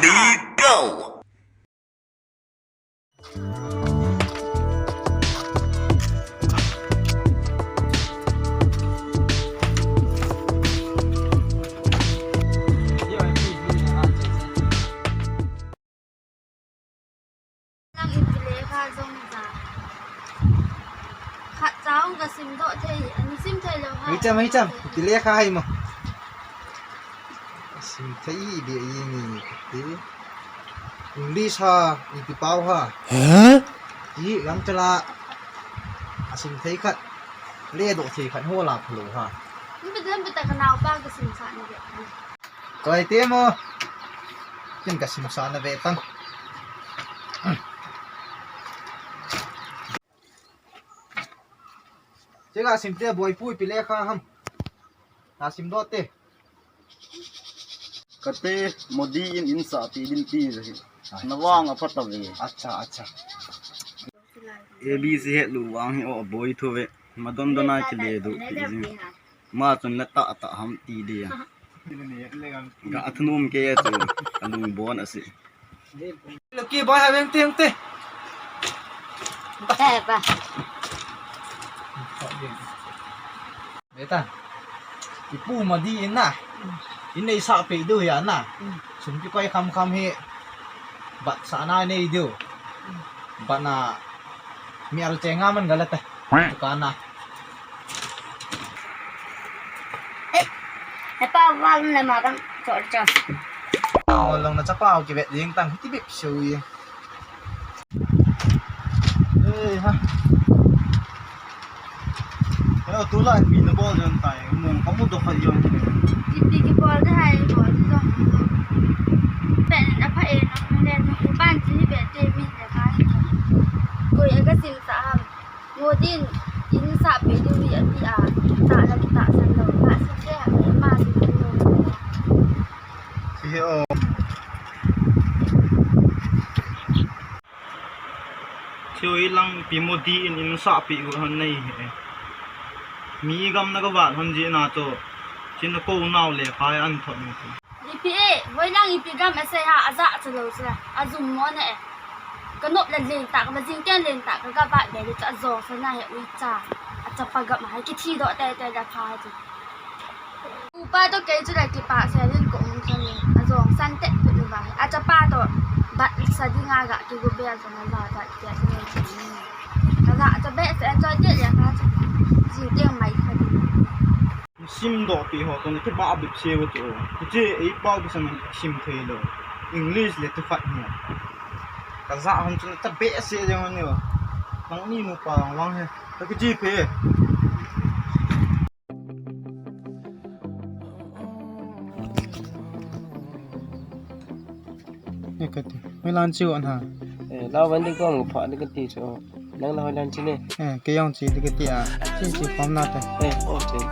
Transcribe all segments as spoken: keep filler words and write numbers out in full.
Go! Nang ipi lekha jong ja. Khat cha hung ka simdoh thei, ani sim thei lou ha. Hei cham, hei cham. Ipi lekha ham mo. Sim thei be i ni ti. English ham, ipi pao ham. Hah? Ti lam chala. Asim thei khat. Ledoh thei khat ho la phalou ham. Ipi dem ipi ta ka naopa ka simsah na be. Koi te mo. Ken ka simsah na ve tan. Che ka sim te boi pu ipi lekha ham. Na simdoh te. Kate Modi in in sah ti din ti ve. Acha. Na vang a phat a ve. Acha, acha. A B C hetlou vang hi o boi thu ve. Madon don a kile doh ti jing. Ma chun na tah tah ham ti dia. Ga a thanom kei a chu, a lung bon a si. Lo ki bai ha veng teng te. Ba, ba. Beta. Ipu Modi in na. In nei sah peh diu hi a na. Sum kikoi kham kham hi. Bat sah na nei diu. Bat na mi al che nga man ga la ta. Dukan na. Eh, eh, pa, wal na ma kan chol chol. Ngol long na chapa ki vet ding tang ti bip sui. Eh, ha. Hello, tulai ipi na bol jon tai. Mong ka mu doh kha jon. Ipi kibol de hai, bol de jong. Pen a pha e na, len na, ban chi be te mi de kai. Koi a ka simsah ham. Modi in in sah peh diu hi ati a, tah la kitahsan lou, tah sih te ha, ma sih te lou. Sih o. Thil hi lang ipi Modi in in sah peh u hon nei he. Mi gam na ka vat hon ji na to, chin ko nau le khai an thot ni. Ipi e, voi lang ipi gam a sei ha, a ja cha lou cha, a jum mo na e. Ka nop la leng ta, ka ma jing ten leng ta, ka ga ba be le cha a jong sa na he ui cha. A chapa gam a hai kithi doh te te da pha chu. Upa to kei chu la kipa se lin ko um cha ni, a jong san te pu ni ba. A chapa to bat sa ding a ga ki gu be a jong a ja ja te te ni. Ka ga cha be se a choi te le ka chu. Jing te mai kha di. Simdoh pi ho, tun kibah bep se u chu. Hiche ei pao kisan sim thei lou. English le tu khat hi. Ka ja hon chun ta behseh jeng hon ni o. Nangni nupa vang vang he. Ka kiti phe. Ni kati. Hoilan chiu an ha. Eh, la van di kong pha di kati chu. Nang la hoilan chi ne. Eh, kei jong chi di kati a. Chi chi pom na te. Eh, okay.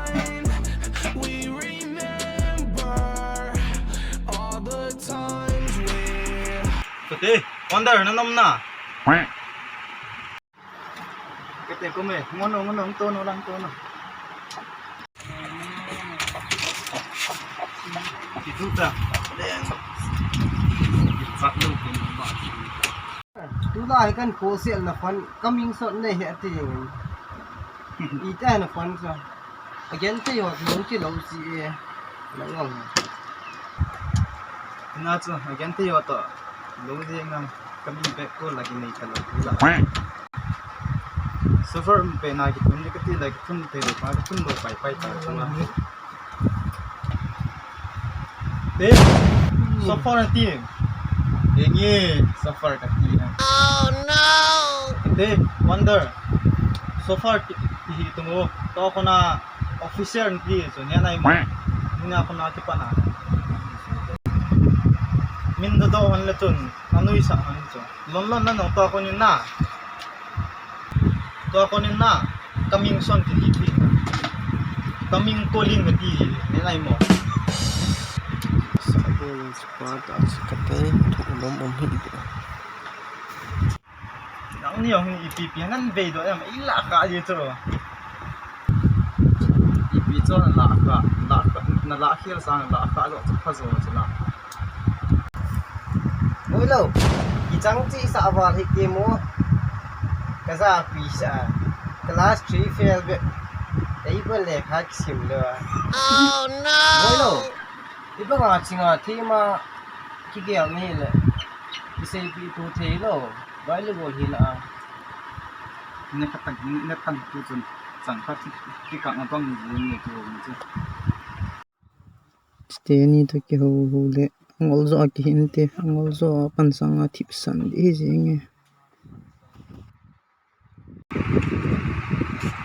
Kati, wonder na nom na. Kati ko me, ngono, ngono, to no lang, to no. Kitu ta. Sat lo kin ba. Tulai kan khohsel na fund, coming soon nei he ati. Ita na fund sa. Again te yo, nung ki lo si e. Nang ngang. Na chu, again te yo to. Lo si ngang. Coming back ko lagi nei ta lo. Suffer pe na ki tun ni kati la ki tun te lo pa ki tun lo pai pai ta. Te, suffer ti. Engi, suffer kati na. Oh no! Te, wonder. Suffer ti, ti hi tungu. To kona officer ti, so ni anai mo. Ni na kona ti pa na. Min do do hon le tun, anui sa hon chu. Lon lon na no to konin na. Tua konin na, coming soon kiti pi. Coming calling kati, ni lai mo. Sa ko yung sa pa ta sa kate, thu lom um hi. Nang ni ong ipi pi nan vei do em, i la ka ye cho. Ipi cho na la ka, la ka, na la khel sang la ka lo cho kha zo cho la. Hello. Kichang chi sa val hi ke mo. Ka za pi sa. Class three fail be. Ei ko le kha kisim lo. Oh no. Hello. Iba nga chinga thima kigel ni le. Isei pi tu thei lo. Vai le gol hi la. Ne kha tak, ne kha tu chun chang kha ki ka nga bang ni ni tu ni chu. Teni to kiho ho le. Angol jo a kihin te. Angol jo a pan sang a thip san di hi jing e.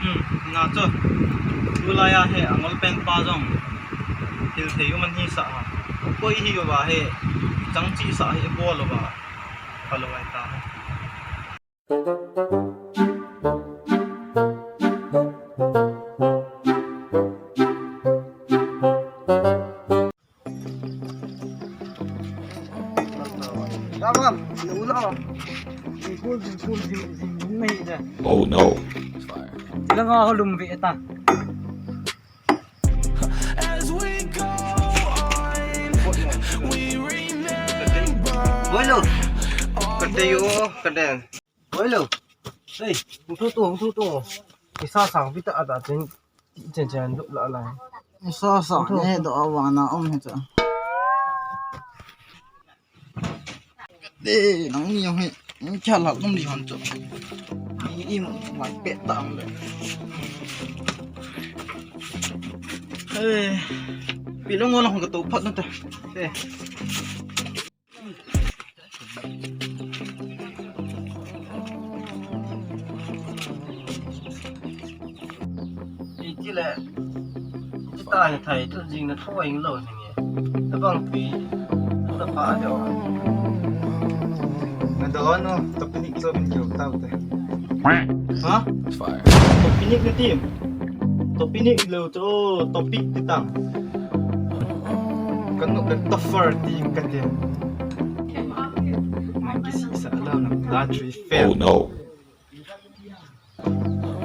Hmm, na chu. Tulai a he angol pen pa jong. Thil thei um an hi sa ha. Koi hi va he. Chang chi sa hi bol va. Ka lo ai ta. Tamam, nauna ka. Zingkul, zingkul, zing, zing, zing, nahi da. Oh no. Ilang ako lumbi ita. As we go on, we remember. Bueno, katayo, kaden. Oi lo. Hey, hung thu tu, hung thu tu. Isa sang pita ada chen, chen chen du la la. Isa sang ne do awana om he cha. De, nang ni yong he. Ni cha la um di hon cha. Ni im mai pe ta am le. Eh, pi lo ngo la hung ka to phat na ta. Eh. Iti le, ita ni thai tu jing na thoi lo ni. Tabang pi, ta pa de. Na da no, topic cho min kyo ta te. Ha? Topic ni ti. Topic ni lo cho, topic ti ta. Kan nok le tougher ti ka te. Nang kisisa lo na battery fail. Oh no.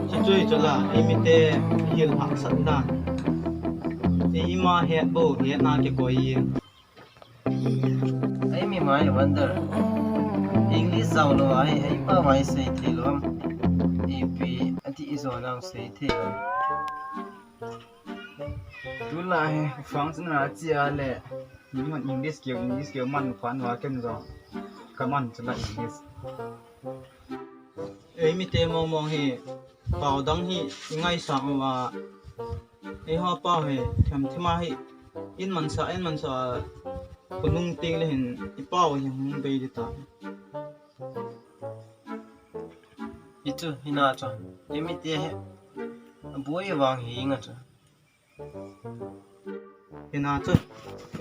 Chi chui chu la, ei mite hil hah sat dan. Ei ima het bo, het na ke koi. Ei mi mai wonder. English zau lo ai, ei pa mai sei thei lo am. Ei pi ati i zo nang sei thei lo. Tulai hi, function na chia le, ni man English keu, English keu man fan wa ken zo. Ka man chu la English. Ei mite mong mong hi, pau dang hi, i ngaisang uva. Ei ho pau hi, them them a hi, in mansa, in mansa, kunung ting le hin, i pau hi hung bei di ta. Hichu, hina chu. Ei mite hi. Aboi vang hi nga chu. Hina chu.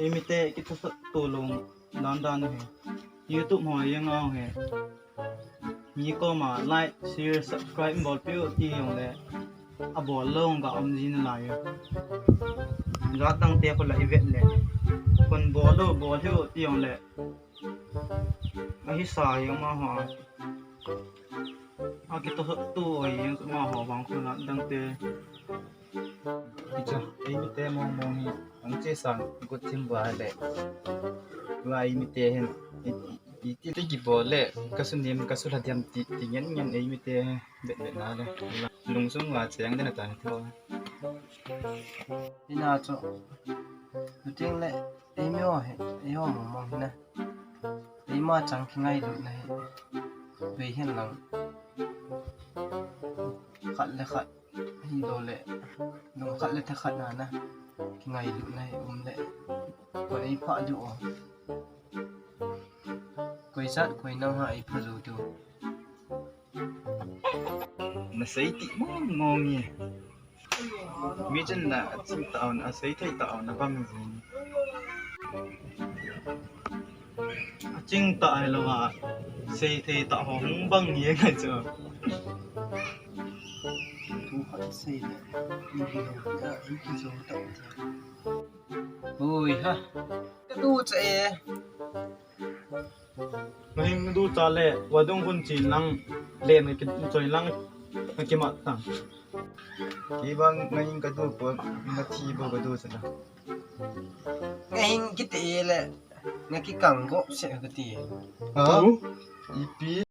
Ei mite kithosot to lung dan dan hi. YouTube ho yang au hi. Ni koma like, share, subscribe bol piu ti yong le. Abol lo nga um jin lai. Jat dang te ko la i vet le. Kon bol lo bol hiu ti yong le. Ahi sa hi ama ho. Akito tu oi ma ho bang ko na dang te. Kicha, ei mite mong mong hi, ang che sang, gut thim ba le. Wa ei mite hin, i, i, i ti te ki bol le, ka su nim, ka su la diam ti, ti ngen ngen ei mite, bet bet na le. Lungsung wa cheng de na ta ni tho. Ina chu. Luting le, ei mi o he, ei ho mong mong hi na. Ei ma chang kingailut na hi. Vei hen lang. Khat le khat. Hi lo le. Lung khat le the khat na na. Kingailut na hi um le. Ko ei pha du o. Koi sat koi nang ha ei pha du tu. Na sei ti mong mong e. Mi chun na a ching ta on, a sei thei ta on, a bang jin. A ching ta ai lo a, sei thei ta ho hung bang ye ngai chu. Tu khat sei le, i ki lo ta, i ki zo ta. Ui ha. Tu che e. Ngahing du cha le, vadung hun chin lang, le na ki choi lang, na ki mat ta. Ki bang ngahing ka du po, na thi bo ka du sa la. Ngahing ki te le, Nakikang go se kati. Ha? Ipi?